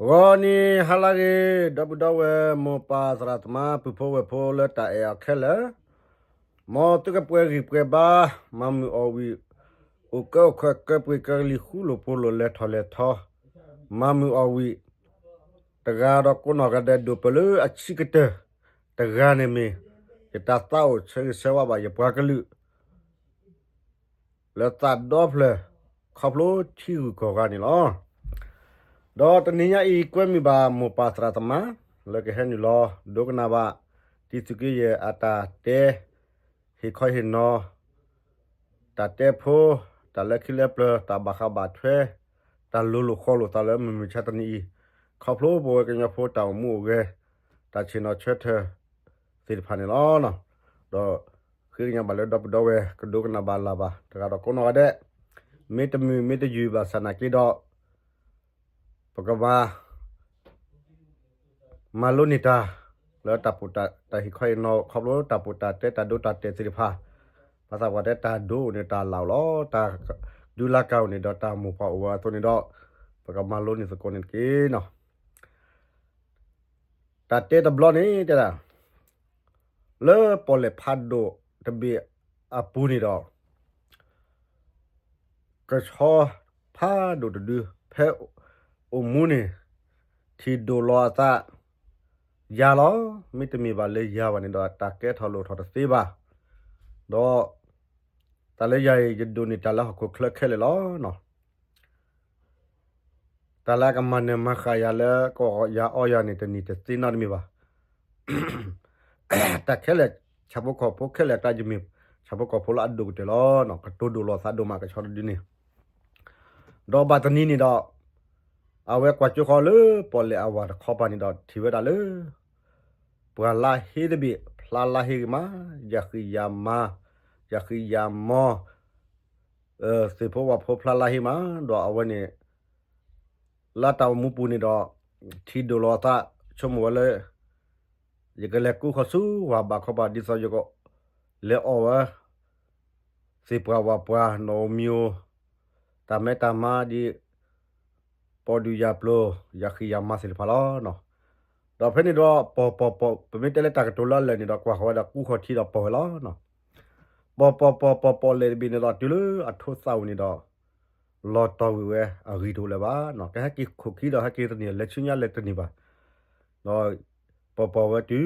ဂီၤနံၤဟါလၢအဂ့ၤ, ဒီပုၢ်ဒီဝဲၢ်မိၢ်ပၢ်သရၣ်သမါ ပုၢ်ဖိဝဲၢ်ဖိလၢတၢ်အဲၣ်အီၤခဲလၢာ်, မ်သုကပှဲၤဂံၢ်ပှဲၤဘါ, မၤမုာ်အီၣ်ဝံၣ်, အိၣ်ကၢအိၣ်ခီၣ်ကၢပှ့ၤကၢကလံၤ ဃူလိာ်ဖိးလိာ် လဲၤထီၣ်လဲၤထီ, မၤမုာ်အီၣ်ဝံၣ်, တဂၤဒီးကိးနီၢ်ဂၤဒဲး ဒိၣ်ပၢၢ်လၢအဆံးကတၢၢ် တဂၤန့ၣ်မ့ၢ် ယတၢ်သးအိၣ်ဆၢဂ့ၤဆၢဝါဘၣ်ယပှၤကလုာ် လၢသးဒီဖျၢၣ် ခီဖျိထံဂုၤကီၢ်ဂၤန့ၣ်လီၤ. ဒီးတနံၤညါအံၤ ကွဲမုာ်ဘၣ်မိၢ်ပၢ်သရၣ်သမါ လၢကဟဲနုာ်လီၤ ဒိကနၣ်ဘၣ် တံၤသကိးယဲၢ်အတၢ်တဲ ဟ့ၣ်ခီဟ့ၣ်နီၤ တၢ်တဲဖိ, တၢ်လၢခံလၢပျၢၤ, တၢ်ဘၣ်ဃးဘၣ်ထွဲ, တၢ်လိၤလိာ်ဃီလိာ်သးလၢမုၢ်မဆါတနံၤအံၤ, ခီဖျိပဝဲကညီဖိတၢ်အိၣ်မူအိၣ်ဂဲၤ, တၢ်ဆ့ၣ်နီၤဆၢထၢၣ်သ့ၣ်တဖၣ်န့ၣ်လီၤ. ဒီးဃ့ကညးဘၣ်လၢဒီပုၢ်ဒီဝဲၢ် ကဒိကနၣ်ဘၣ်လၢ်ဘၣ် တဂၤဒီးကိးနီၢ်ဂၤဒဲး, မ့တမုာ်မ့တယုၢ်ဘၣ်ဆၣ်နာ်က့ဒီး ပကမၤ မၤလိန့ၢ်တၢ် လၢတၢ်ပတၢ်ဟ့ၣ်ခီဟ့ၣ်နီၤ ခီဖျိတၢ်ပတၢ်တဲတၢ်ဒိတၢ်တဲာ်သ့ၣ်တဖၣ်, ဘၣ်ဆၣ်ပှၤတဲတၢ်ဒိအိၣ်န့ၣ်တၢ်လၢ်အိၣ်လီၤ. တၢ်ဒုးလၢကၢ်အိၣ်န့ၣ်ဒီးတၢ်မိၢ်ပှၢ်အိၣ်ဝဲအသိးန့ၣ်ဒီး ပကမၤလိန့ၢ်သကိးန့ၣ်တက့ၢ်နီၤ. တၢ်တဲတဘျီန့ၣ်တဲဒၣ် လၢပီၣ်လဲၣ်ဖးဒိၣ်တဘ့ၣ်အပူၤန့ၣ်ဒီး ကဆီဖးဒိၣ်တဒု ဖဲအိၣ်မူန့ၣ် ထံၣ်ဒိၣ်လီၤအသး ယၤလီၤ. မ့တမ့ၢ်ဘၣ်လၢယၤဘၣ်န့ၣ်ဒီး တၢ်ကဲထီၣ်လိၣ်ထီၣ်တသ့ဘၣ်. ဒီး တၢ်လၢယၤအံၤ ယဒိးန့ၢ်တၢ်လၢဟီၣ်ခိၣ်ချၢခဲလၢာ်လီၤ. တၢ်လၢအကမၤနၢၤမၤဃာ်ယၤလၢ ကအီၣ်ယၤအီယၤန့ၣ် တနံၤတသ့နီတမံၤဘၣ်. တၢ်ခဲလၢာ် ဆၣ်ဖိကီၢ်ဖိခဲလၢာ်အကျါ ယမ့ၢ်ဆၣ်ဖိကီၢ်ဖိလၢအဒိၣ်ကတၢၢ်လီၤ. ကတိၤဒိၣ်လီၤသးဒိၣ်မး ကဆီတဒုန့ၣ်. ဒီးဘၣ်တနံၤန့ၣ်ဒီး အဝဲကွၢ်ကၠိဃီလၢပီၣ်လဲၣ်အဝၤတခီပၤန့ၣ်ဒီး ထံၣ်ဝဲဒၣ်လၢ ပှၤလါဟ့တဘ့ၣ် ဖျါလါဟ့ဂ့ၤမး, ယၤဃံယၤမီၤ, ယၤဃံယၤမီၤ သ့ၣ်ဖိဝၣ်ဖိဖျါလါဟ့မး, ဒီးအဝဲန့ၣ် လၢတၢ်အိၣ်မူပူၤန့ၣ်ဒီး ထံၣ်ဒိၣ်လီၤအသး ဆိကမိၣ်ဝဲလၢ ယကလဲၤကူဃီၤဆူဝၤဘးခီပၤ ဒ်သိးယကလဲၤအီၣ်ဝဲ သ့ၣ်ပှၢ်ဝၣ်ပှၢ် နီၣ်ဧိၤမံၤဧိၤ တၢ်မဲတၢ်မါဒ် ပီၣ်ဒုၣ်ယၤပျိၤ ယၤဃံယၤမီၤသ့ၣ်တဖၣ်လီၤ. ဒီးဖဲန့ၣ်ဒီး ပီၣ်ပီၣ်ပီၣ် ပမ့ၢ်တဲလၢတၢ်ကတိၤလၢအလၢာ်န့ၣ်ဒီး ကွၢ်ဃီၤဝဲဒၣ်ကူဃီၤထံဒီးပီၣ်ဝဲလီၤ. ပီၣ်ပီၣ်ပီၣ်ပီၣ်ပီၣ်လဲၣ်တဘ့ၣ်န့ၣ်ဒီး တုၤလၢအထိသၣ်ဝံၤန့ၣ်ဒီး လီၤတီၢ်ဝံၤဝဲအဂံၢ်တအိၣ်လၢၤဘၣ်. ကဟဲက့ၤခိၣ်ခံဒီးဟဲက့ၤတန့ၢ် လဲၤဆူညါလဲၤတန့ၢ်ဘၣ်. ဒီးပီၣ်ပီၣ်ဝဲတုၤအလီၤဘှါဝံၤဒီး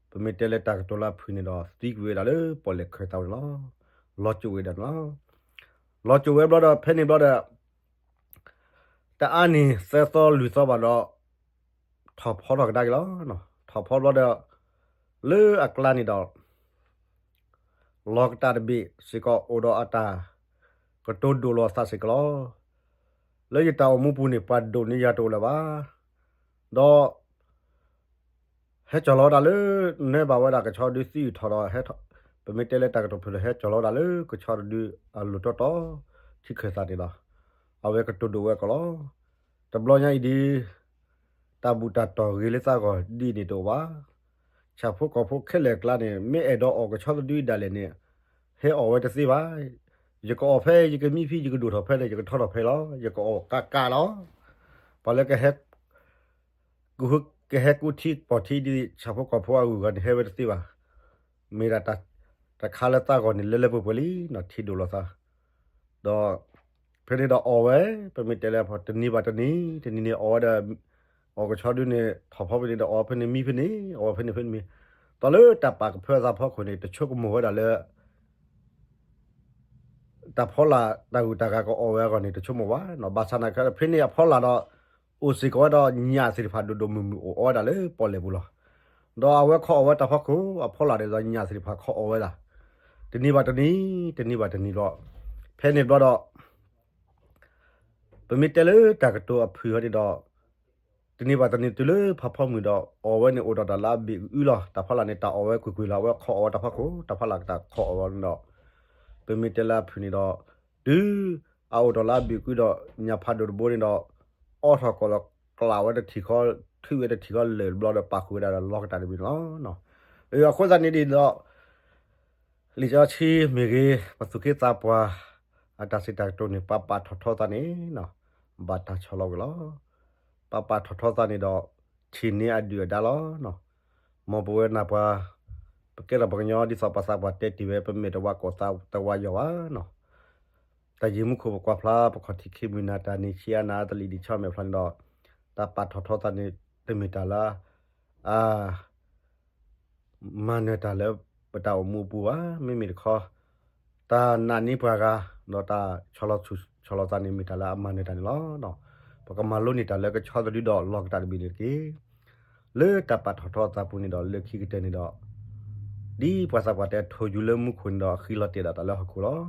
ပမ့ၢ်တဲလၢတၢ်ကတိၤလၢအဖုၣ်န့ၣ်ဒီး သံကွံာ်ဝဲဒၣ်လၢပီၣ်လဲၣ်ခၢၣ်သးဝဲန့ၣ်လီၤ. လီၤစိၤဝဲဒၣ်န့ၣ်လီၤ. လီၤစိၤဝဲဘျီဒီး ဖဲန့ၣ်ဘျီဒီး တအါန့ၢ်သၢသီလွံၢ်သီဘၣ်ဒီး ထီၣ်ဖီထီၣ်ကဒါက့ၤလီၤ. ထီၣ်ဖီဘျီဒီး လၢအကျါန့ၣ်ဒီး လီၤကတၢၢ်တဘ့ၣ်စ့ၢ်ကီး အိၣ်ဒီးအတၢ်ကတိၤဒိၣ်လီၤအသးစ့ၢ်ကီးလီၤ. လၢယတၢ်အိၣ်မူပူၤန့ၣ် ပှၤဒိၣ်န့ၢ်ယၤတအိၣ်လၢၤဘၣ်. ဒီး ဟဲကၠီၣ်လီၤဝဲဒၣ်လၢ နၢဘၣ်ဝဲဒၣ်ကဆီဒုသံအုၣ်ထီၣ်ဒီး ဟဲထီၣ် ပမ့ၢ်တဲလၢတၢ်ကတိၤဖုၣ်ဒီး ဟဲကၠီၣ်လီၤဝဲဒၣ်လၢကဆီတဒုအလိၤတီတီ ထံခၢၣ်သးန့ၣ်လီၤ. အဝဲကတိၤဒိၣ်ဝဲကီးလီၤ. တဘျီညါအံၤဒ် တၢ်ဘူၣ်တၢ်တီၢ်ဂ့ၤလၢသးဂီၢ်ဒ်န့ၣ်တအိၣ်ဘၣ်. ဆၣ်ဖိကီၢ်ဖိခဲလၢာ်အကျါန့ၣ် မ့ၢ်အဲၣ်ဒိးအီၣ်ကဆီတဒုဒၣ်လဲာ်န့ၣ် ဟဲအီၣ်ဝဲတသ့ဘၣ်. ယကအီၣ်ဖဲ ယကမံဖဲ ယကဒိၣ်ထီၣ်ဖဲန့ၣ် ယကထီထီၣ်ဖဲလီၤ. ယကအီၣ်ကးကးလီၤ. ပှၤလၢကဟဲ ကဟဲကူထံပီၢ်ထံဒ် ဆၣ်ဖိကီၢ်ဖိအဂုၤအဂၤန့ၣ် ဟဲဝဲတသ့ဘၣ်. မ့ၢ်ဒၣ်တၢ်တခါလၢသးဂီၢ်န့ၣ် လၢလၢပှဲၤပှဲၤလံနီၤ ထံဒိၣ်လီၤသး. ဒီး ဖဲန့ၣ်ဒီးအီၣ်ဝဲ ပမ့ၢ်တဲလၢတနံၤဘၣ်တနံၤ တနံၤန့ၣ်အီၣ်ဝဲဒီး အီၣ်ကဆီဒုန့ၣ် ထီၣ်ဖီဖဲန့ၣ်ဒီးအီၣ်ဖဲန့ၣ်မံဖဲန့ၣ် အီၣ်ဝဲဖဲန့ၣ်ဖဲန့ၣ်မံ. ဒီးလၢတၢ်ပာ်ကဖၢသးဖီခိၣ်န့ၣ် တဆိကမိၣ်ဝဲဒၣ်လၢ တၢ်ဖီလာ်တၢ်ဂုၤတၢ်ဂၤကအီၣ်ဝဲအဂီၢ်န့ၣ် တဆိကမိၣ်ဘၣ်နီၤ. ဘၣ်ဆၣ်နာ်က့ ဖဲန့ၣ်အဖီလာ်ဒီး အိၣ်စ့ၢ်ကီးဝဲဒီးညၣ်သ့ၣ်တဖၣ်ဒိၣ်ဒိၣ်မုၢ်မုၢ်အိၣ်အီၣ်ဝဲဒၣ်လၢပီၣ်လဲၣ်ပူၤလီၤ. ဒီးအဝဲခီအီၣ်ဝဲတၢ်ဖီခိၣ် အဖီလာ်ဒီးညၣ်သ့ၣ်တဖၣ်ခီအီၣ်ဝဲဒၣ် တနံၤဘၣ်တနံၤ တနံၤဘၣ်တနံၤဘျီ ဖဲန့ၣ်ဘျီဒီး ပမ့ၢ်တဲလၢတၢ်ကတိၤအဖုၣ်ဟီဒ်ဒီး တနံၤဘၣ်တနံၤတုၤလၢဖးဖီမုၢ်ဒီး အီၣ်ဝဲန့ၣ်အိၣ်ဒီးတၢ်လၢအဘ့ၣ်အူအူလီၤ. တၢ်ဖီလာ်န့ၣ် တၢ်အီၣ်ဝဲကွ့ၢ်ကွ့ၢ်လီၤ. အဝဲခီအီၣ်ဝဲတၢ်ဖီခိၣ် တၢ်ဖီလာ်ကတၢၢ်ခီအီၣ်ဝဲန့ၣ်ဒီး ပမ့ၢ်တဲလၢအဖုၣ်န့ၣ်ဒီး တုၤအအိၣ်ဒီးလၢအဘ့ၣ်ကွံဒီး ညၣ်ဖးဒိၣ်တဘိန့ၣ်ဒီး အီထီၣ်ကီၢ်လီၤ ကျးဝဲတထံၣ်ဃီ ထွံၣ်ဝဲတထံၣ်ဃီလၢာ်တဘျီဒီး ပာ်ဃုာ်ဝဲဒၣ်ဒီးလီၤကတၢၢ်တဘ့ၣ်န့ၣ်လီၤ. အဃိသတးန့ၣ်ဒီး လံာ်စီဆှံမ့ၢ်ဂ့ၤ ပသူၣ်က့သးပှၢ် အတၢ်စံးတၢ်ကတိၤန့ၣ် ပာ်ပာ်ထီၣ်ထီသးန့ၣ် ဘၣ်တၢ်ဆီၣ်လီၤကွံာ်လီၤ. ပာ်ပာ်ထီၣ်ထီသးန့ၣ်ဒီး ဆံးန့ၢ်အဒုၣ်အဒါလီၤ. မ်ပဝဲနၤပှၤ ပကဲထီၣ်ပှၤကညီဒ်သိးပှၤသးပှၢ်တဲတ့ၢ်ဝဲ ပမ့ၢ်တဝးကီၢ်သးတဝးယီၤဘၣ်. တၢ်ယံၤမူခိၣ်ပကွၢ်ဖျါ ပခီၣ်ထံးခံမုၢ်နၤတၢ်န့ၣ် ဆံးအါနၤတလံၤဒံးဆီမဲာ်ဖျါန့ၣ်ဒီး တၢ်ပာ်ထီၣ်ထီသးန့ၣ် တမ့ၢ်တၢ်လၢ အ မၤနၢၤတၢ်လၢပတၢ်အိၣ်မူအပူၤဘၣ်. မ့မ့ၢ်တခီ တၢ်နာ်န့ၢ်ပှၤဂၤ ဒီးတၢ်ဆီၣ်လီၤဆူၣ်ဆီၣ်လီၤသးန့ၣ် မ့ၢ်တၢ်လၢအမၤနၢၤတၢ်န့ၣ်လီၤ. ပကမၤလိန့ၢ်တၢ်လၢကဆီတဒုဒီးလီၢ်ကတၢ်တဘ့ၣ်န့ၣ်တက့ၢ်. လၢတၢ်ပာ်ထီၣ်ထီသးပူၤန့ၣ်ဒီး လၢခံကတၢၢ်န့ၣ်ဒီး ဒ်ပှၤသးပှၢ်တဲ ထိၣ်ယူၤလၢမူခိၣ်န့ၣ်ဒီး ဃံလီၤတဲာ်ဒီးတၢ်လၢဟီၣ်ခိၣ်လီၤ.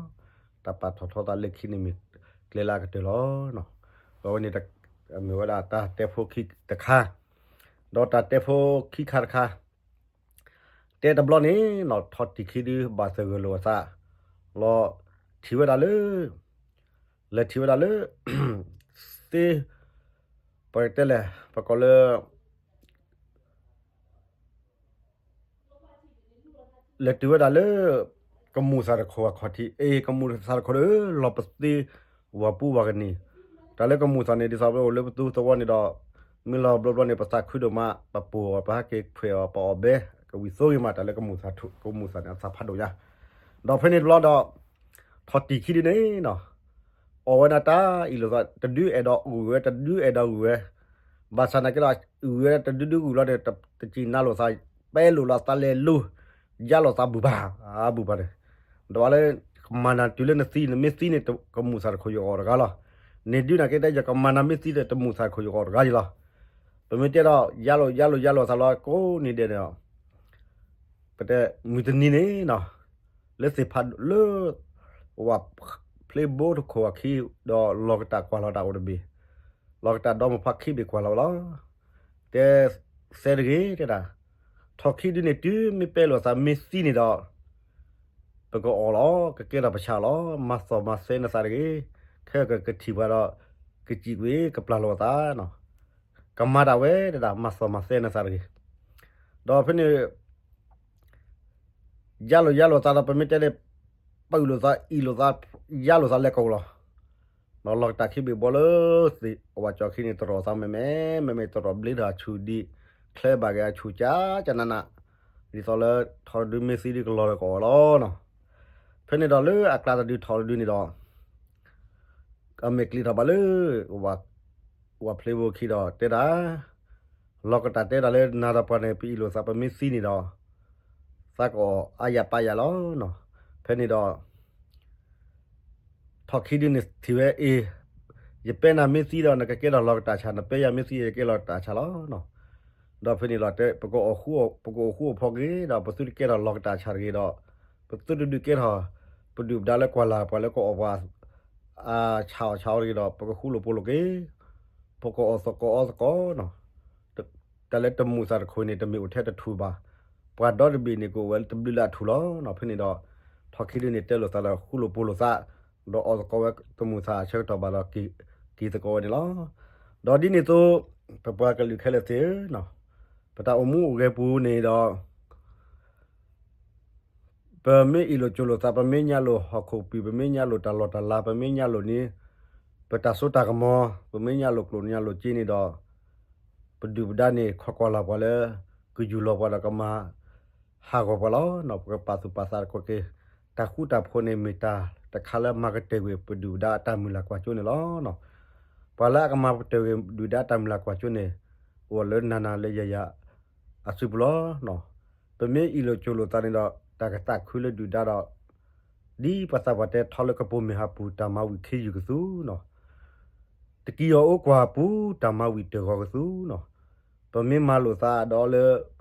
တၢ်ပာ်ထီၣ်ထီသးလၢခံန့ၣ်မ့ၢ်ကျဲလၢအကတၢၢ်လီၤ. အဝဲန့ၣ် မ့ၢ်ဝဲဒၣ်တၢ်တဲဖိခံတခါ, ဒီးတၢ်တဲဖိခံခါတခါ တဲတဘျီန့ၣ် ထီၣ်တံၢ်ခံဒုဘၣ်သဂၢၢ်လိာ်အသး လီၤထံၣ်ဝဲဒၣ်လၢ လဲၤထံၣ်ဝဲဒၣ်လၢ သ့ ပကတဲလဲၣ် ပကိးလၢ လဲၤတုၤဝဲဒၣ်လၢ ကမူၣ်သၣ်တခိၣ်အခီၣ်ထံး အ့ ကမူၣ်သၣ်တခိၣ်ဒီး လီၤပသ့ ဝၤပူၤဝၤကနံၤ, တၢ်လၢကမူၣ်သၣ်န့ၣ် ဒ်သိးပအိၣ်လၢပသူသဝီန့ၣ်ဒီး မ့ၢ်လီၤဘျီဘျီန့ၣ် ပသးခုဒိၣ်မး ပပိာ်အီၤ ပဟးက့ၤခွဲးအီၤ ပအီၣ်ဘဲ ကဝံၤသိဂ့ၤမး တၢ်လၢကမူၣ်သၣ် ကမူၣ်သၣ်န့ၣ် အသးဖးဒိၣ်ညါ, ဒီးဖဲန့ၣ်တဘျီဒီး ထီၣ်တံၢ်ခံဒုန့ၣ် အီၣ်ဝဲဒၣ်တၢ်အ့ၣ်လိာ်သး တဒုအဲၣ်ဒိးဂုာ်ဝဲ တဒုအဲၣ်ဒိးဂုာ်ဝဲ, ဘၣ်ဆၣ်နာ်က့ဒီး ဂုာ်ဝဲတဒုဒုဂုာ်လီၤန့ၣ် တစံၣ်နၤလိာ်သး ပဲလိာ်လီၤသးလဲၤလိၤ ယါလိာ်သးဘူၣ်ဘၣ် အါဘူၣ်ဘၣ်န့ၣ်, ဒီးလၢ ကမၤနၤတုၤလၢနသံ နမ့ၢ်သံန့ၣ် ကမူၣ်သၣ်တခိၣ်ယကအီၣ်တဂၤလီၤ, န့ၣ်ဒုနာ်က့တဲယကမၤနၤမ့ၢ်သံဒီး တမူၣ်သၣ်တခိၣ်ယကအီၣ်တဂၤယလီၤ, ပမ့ၢ်တဲဒီး ယါလိာ်ယါလိာ်ယါလိာ်သးလီၤ ကိးနံၤဒဲးန့ၣ် ပတဲမုၢ်တနံၤန့ၣ် လၢသ့ၣ်ဖးလၢ ဝၤဖျ့ဘိတခိၣ်အခံ ဒီးလီၤကတၢ်ကွၢ်လီၤတၢ်အိၣ်တဘ့ၣ်, လီၤကတၢ်ဒီမိၢ်ဖးခံဘ့ၣ်ကွၢ်လီၤဝဲလီၤ, တဲ သဲတဂ့ၤ တဲဒၣ်, ထီၣ်ခံဒုန့ၣ် တုၤမ့ၢ်ပဲလိာ်သးမ့ၢ်သံန့ၣ်ဒီး ပကအီၣ်လီၤ ကကဲထီၣ်ပဆၣ်လီၤ မၤသီၣ်မၤသဲနသးတဂ့ၤ, ခဲကကထံၣ်ပှၤဒီး ကစံးကွံာ်ကပျၢ်လိာ်သး ကမၤဒၣ်ဝဲတဒၣ် မၤသီၣ်မၤသဲနသးတဂ့ၤ, ဒီးဖဲန့ၣ် ယါလိာ်ယါလိာ်သးဒီး ပမ့ၢ်တဲန့ၣ် ပအုၣ်လိာ်သးအ့ၣ်လိာ်သး ယါလိာ်သးလဲၤကီၢ်လီၤ, ဒီးလီၤကတၢ်ခံဘ့ၣ်ဘီလၢ သ့ၣ်အဝၤကၠီခံန့ၣ် တရီၣ်သးမဲာ်မဲာ် မဲာ်မဲာ်တရီၣ်ဘျ့ဒီးအဆူၣ်ဒံး ချဲဘၣ်က့ၤအဆူၣ်ကၠးကၠးနးနး, ဒ်သိးလၢ ထီၣ်တဒုမ့ၢ်သံဒုကလီၤလၢကအီၣ်လီၤနီၤ, ဖဲန့ၣ်ဒီးလၢအကျါတဒုထီၣ်တဒုန့ၣ်ဒီး အမ့ၢ်ကျံးထီၣ်ဘၣ်လၢ ဝၤဖျ့ဘိခံဒီးတဲဒၣ်, လီၤကတၢ်တဲဒၣ်လၢနၤဒီးပှၤန့ၣ် ပအ့ၣ်လိာ်သးပမ့ၢ်သံန့ၣ်ဒီး သးကအီၣ်အါယၤပာ်ယၤလီၤနီၤ, ဖဲန့ၣ်ဒီး ထီၣ်ခံဒုန့ၣ်ထံၣ်ဝဲအ့ၣ်, ယပဲနၤမ့ၢ်သံဒီး နကကဲထီၣ်လီၤကတၢ်ဆၣ်, နပဲယၤမ့ၢ်သံ ယကဲလီၤကတၢ်ဆၣ်လီၤနီၤ, ဒီးဖဲန့ၣ်လီၤတဲ ပကအိၣ်ဃူအိၣ်ဖိးဂ့ၤဒီး ပသုတကဲထီၣ်လီၤကတၢ်ဆၣ်တဂ့ၤဒီး ပသုတဒုးကဲထီၣ် ပဒုၣ်ပဒါလၢကွၢ်လၢ်ပှၤလၢကအီၣ်ပှၤ အဆၣ်အီၣ်ဆၣ်အီတဂ့ၤဒီး ပကဃူလိာ်ဖိးလိာ်က့ၤ, ပကအီၣ်သကိးအီသကိးနီၤ, တၢ်လၢတမူးသးတခိၣ်န့ၣ် တမ့ၢ်အိၣ်ထဲတထူၣ်ဘၣ်, ပှၤဒီတဘ့ၣ်န့ၣ် ကအိၣ်ဝဲတဘျုးလၢအထူၣ်လီၤနီၤ, ဖဲန့ၣ်ဒီး ထီၣ်ခံဒုန့ၣ် တဲလိာ်သးဒီးဃူလိာ်ဖိးလိာ်သး, ဒီးအီၣ်သကိးဝဲတမူးသးအဆၢကတီၢ်ဘၣ်ဒီး က့ၤသကိးဝဲန့ၣ်လီၤ. ဒီးဒ်န့ၣ်အသိး ပပှၤကလုာ်ခဲလၢာ်သ့ၣ်ဧၢနီၤ, ပတၢ်အိၣ်မူအိၣ်ဂဲၤပူၤန့ၣ်ဒီး ပမ့ၢ်အ့ၣ်လိာ်ကၠိလိာ်သး, ပမ့ၢ်ညါလိာ်ဟီၣ်ခိၣ်ပံၤ, ပမ့ၢ်ညါလိာ်တၢ်လီၢ်တၢ်လၤ, ပမ့ၢ်ညါလိာ်န့ၣ် ပတၢ်စိတၢ်ကမီၤ, ပမ့ၢ်ညါလိာ်ကျိၣ်ညါလိာ်စ့န့ၣ်ဒီး ပဒုၣ်ပဒါန့ၣ် ခိးကွၢ်လၢ်ပှၤလၢ ကယူၢ်လီၤပှၤဒီးကမၤ ဟးဂီၤပှၤလီၤနီၤ. ပကပာ်သူၣ်ပာ်သးသကိးက့ၤ တၢ်ဃူတၢ်ဖိးန့ၣ် မ့ၢ်တၢ်တခါလၢမၤကတၢၢ်ကွံာ်ပဒုၣ်ပဒါအတၢ်မုၢ်လၢ်ကွၢ်စိန့ၣ်လီၤနီၤ. ပှၤလၢအကမၤကတၢၢ်ကွံာ်ဒုၣ်ဒါအတၢ်မုၢ်လၢ်ကွၢ်စိန့ၣ် အိၣ်လၢနၤနၤလၢယၤယၤအစုပူၤလီၤနီၤ. ပမ့ၢ်အ့ၣ်လိာ်ကၠိလိာ်သးန့ၣ်ဒီး တၢ်ကသးခုလၢဒုၣ်ဒါဒီး ဒ်ပှၤသးပှၢ်တဲ ထီလၢကပိာ်မုၣ်ဟးပူၤ တၢ်မၤဝံၤခ့ယုၢ်ကသူနီၤ, တကံၢ်အီၤအိၣ်ကွၢ်ပူၤ တၢ်မၤဝံၤတၢၢ်ဂီၤကသူနီၤ. ပမ့ၢ်မၤလိာ်သးဒီးလၢ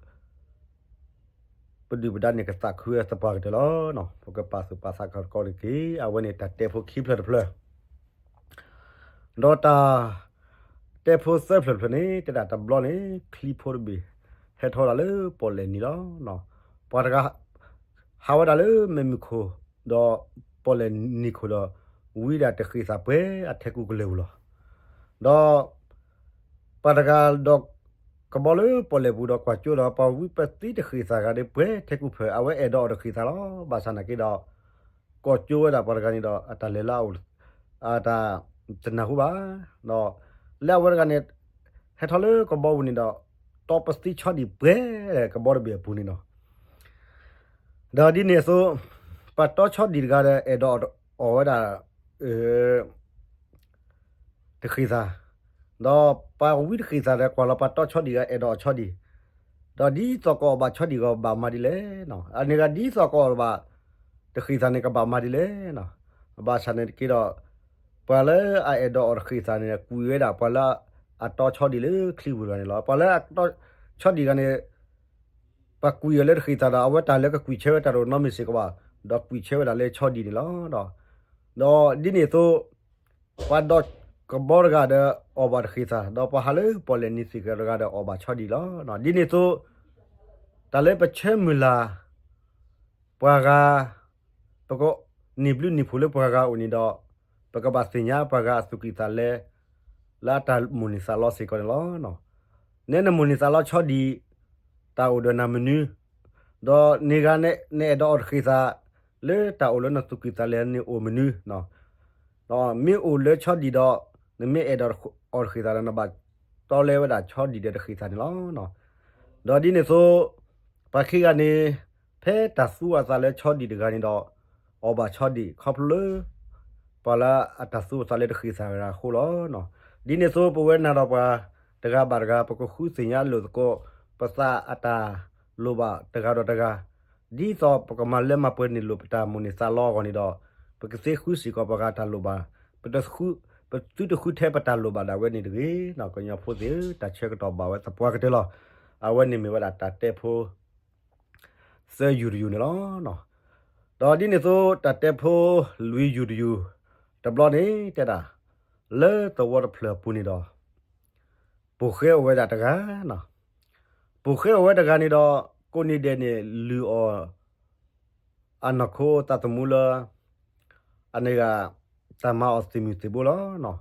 ပဒုၣ်ပဒါန့ၣ် ကသးခုဝဲသပှၢ်ကတၢၢ်လီၤနီၤ. ပကပာ်သူၣ်ပာ်သးသကိးက့ၤ အဝဲန့ၣ်တၢ်တဲဖိခံဖျၢၣ်တဖျၢၣ် ဒီးတၢ်တဲဖိသၢဖျၢၣ်တဖျၢၣ်န့ၣ် တဲဒၣ်တဘျီန့ၣ် ချံဖိတဘ့ၣ် ဟဲထီၣ်ဝဲဒၣ်လၢပီၣ်လဲၣ်နံၤလီၤ. ပှၤတဂၤ ဟးဝဲဒၣ်လၢမဲၢ်မုၢ်ခိၣ် ဒီးပီၣ်လဲၣ်နံၤခိၣ်ဒီး ဝံဒၣ်တဃ့ၢ်သးပှဲၤအထဲကူကလၢာ်ပူၤလီၤ. ဒီး ပှၤတဂၤဒီး ကဘီလၢပီၣ်လဲၣ်ပူၤဒီးကွၢ်စိဒီး ပှၤဝံပသံတဃ့ၢ်သးဂၤဒီးပှဲၤထဲကူဖၢၣ် အဝဲအဲၣ်ဒိးအီၤတဃ့ၢ်သးလီၤ. ဘၣ်ဆၣ်နာ်က့ဒီး ကွၢ်စိဝဲဒၣ်ပှၤတဂၤန့ၣ်ဒီး အတၢ်လဲၤလၢအအိၣ် အတၢ်တနၢ်ဟူဘၣ်. ဒီးလၢအဝဲတဂၤန့ၣ် ဟဲထီၣ်လၢကဘီပူၤန့ၣ်ဒီး တီပသံဆီဒံၣ်ပှဲၤကဘီတဘ့ၣ်အပူၤန့ၣ်လီၤ. ဒီးဒ်န့ၣ်အသိး ပှၤတီဆီဒံၣ်တဂၤဒီး အဲၣ်ဒိးအီၣ်ဝဲဒၣ် တဃံၢ်သၣ်, ဒီးပှၤဝံတဃံၢ်သၣ်ဒီး ကွၢ်လီၤပှၤတီဆီဒံၣ်ဂၤ အဲၣ်ဒိးအီၣ်ဆီဒံၣ်, ဒီးဒ်သိးကအီၣ်ဘၣ်ဆီဒံၣ်ဂၤဘၣ်မၤဒ်လဲၣ်, အန့ၣ်ဂၤဒ်သိးကအီၣ်ဘၣ်တဃံၢ်သၣ်န့ၣ် ကဘၣ်မၤဒ်လဲၣ်. ဘၣ်ဆၣ်န့ၣ်တက့ၢ်ဒီး ပှၤလၢအအဲၣ်ဒိးအီၣ်တဃံၢ်သၣ်န့ၣ် ကွံာ်ဝဲဒၣ်ပှၤလၢအတီဆီဒံၣ်လၢချံပူၤတဂၤန့ၣ်လီၤ. ပှၤလၢအတီဆီဒံၣ်ဂၤန့ၣ် ပှၤကွံာ်အီၤလၢတဃံၢ်သၣ်ဒီး အဝဲတၢ်လၢကကွံာ်ဆၢဝဲတၢ်တအိၣ်နီတမံၤစ့ၢ်ကီးဘၣ်, ဒီးကွံာ်ဆၢဝဲဒၣ်လၢဆီဒံၣ်န့ၣ်လီၤ. ဒီးဒ်န့ၣ်အသိး ပှၤဒီးကဘီတဂၤဒီးအီၣ်ဘၣ်တဃံၢ်သၣ်, ဒီးပှၤဟးလၢပီၣ်လဲၣ်နံၤသ့ၣ်တဂၤဒီးအီၣ်ဘၣ်ဆီဒံၣ်လီၤ. ဒ်န့ၣ်အသိး တၢ်လၢပဆၢမုၢ်လၢ် ပှၤဂၤ ပကန့ၢ်ဘျုးန့ၢ်ဖှိၣ်လၢပှၤဂၤအအိၣ်န့ၣ်ဒီး ပကဘၣ်သ့ၣ်ညါပှၤဂၤအသူၣ်ကံၢ်သးလဲ လၢအတၢ်မိၣ်န့ၢ်သးလီစ့ၢ်ကီးန့ၣ်လီၤ. နဲနမိၣ်န့ၢ်သးလီဆီဒံၣ် တၢ်အိၣ်ဒီးနၤမနုၤ, ဒီးန့ၢ်ဂၤ နအဲၣ်ဒိးအီၣ်တဃံၢ်သၣ် လၢတၢ်အိၣ်လၢနသူၣ်ကံၢ်သးလဲန့ၣ်အိၣ်မနုၤ, ဒီးမ့ၢ်အိၣ်လၢဆီဒံၣ်ဒီး နမ့ၢ်အဲၣ်ဒိးအီၣ်တဃံၢ်သၣ်ဒီး နဘၣ်တီလဲဝဲဒၣ်ဆီဒံၣ်ဒီးတဃံၢ်သၣ်န့ၣ်လီၤ. ဒီးဒ်န့ၣ်အသိး ပှၤခံဂၤန့ၣ် ဖဲတၢ်သူအသးလၢဆီဒံၣ်တဂၤန့ၣ်ဒီး အီၣ်ဘၣ်ဆီဒံၣ်ခီဖျိလၢ ပှၤလၢအတၢ်သူအသးလၢတဃံၢ်သၣ်တဂၤအဃိလီၤ. ဒ်န့ၣ်အသိး ပဝဲနၤဒီးပှၤတဂၤဘၣ်တဂၤ ပကဃုသ့ၣ်ညါလိာ်သကိး ပသးအတၢ်လိၣ်ဘၣ်တဂၤဒီးတဂၤ, ဒ်သိးပကမၤလၢမၤပှဲၤန့ၢ်လိာ်ပတၢ်မိၣ်န့ၢ်သးလီအဂီၢ်န့ၣ်ဒီး ပကသ့ဃုစ့ၢ်ကီးပှၤဂၤတၢ်လိၣ်ဘၣ်, ပတဃု ပသုတဃုထဲပတၢ်လိၣ်ဘၣ်ဒၣ်ဝဲန့ၣ်တဂ့ၤ. ကညီဖိသ့ၣ်ဧၢ, တၢ်ဆၢကတီၢ်ဘၣ်ဝဲသပှၢ်ကတၢၢ်လီၤ. အဝဲန့ၣ်မ့ၢ်ဝဲဒၣ်တၢ်တဲဖိ သၢယူၢ်တယူၢ်န့ၣ်လီၤ. ဒီးဒ်န့ၣ်အသိး တၢ်တဲဖိလွံၢ်ယူၢ်တယူၢ် တဘျီန့ၣ်တဲဒၣ် လၢသဝီတဖျၢၣ်အပူၤန့ၣ်ဒီး ပိာ်ဃဲအိၣ်ဝဲဒၣ်တဂၤ, ပိာ်ဃဲအိၣ်ဝဲတဂၤန့ၣ်ဒီး ကိးနံၤဒဲးန့ၣ် လုၢ်အီၣ် အနီၢ်ခိသးသမူလၢ အန့ၣ်ဂၤ တၢ်မၤအီၣ်သ့ၣ်မုၢ်သ့ၣ်ဘိလီၤ.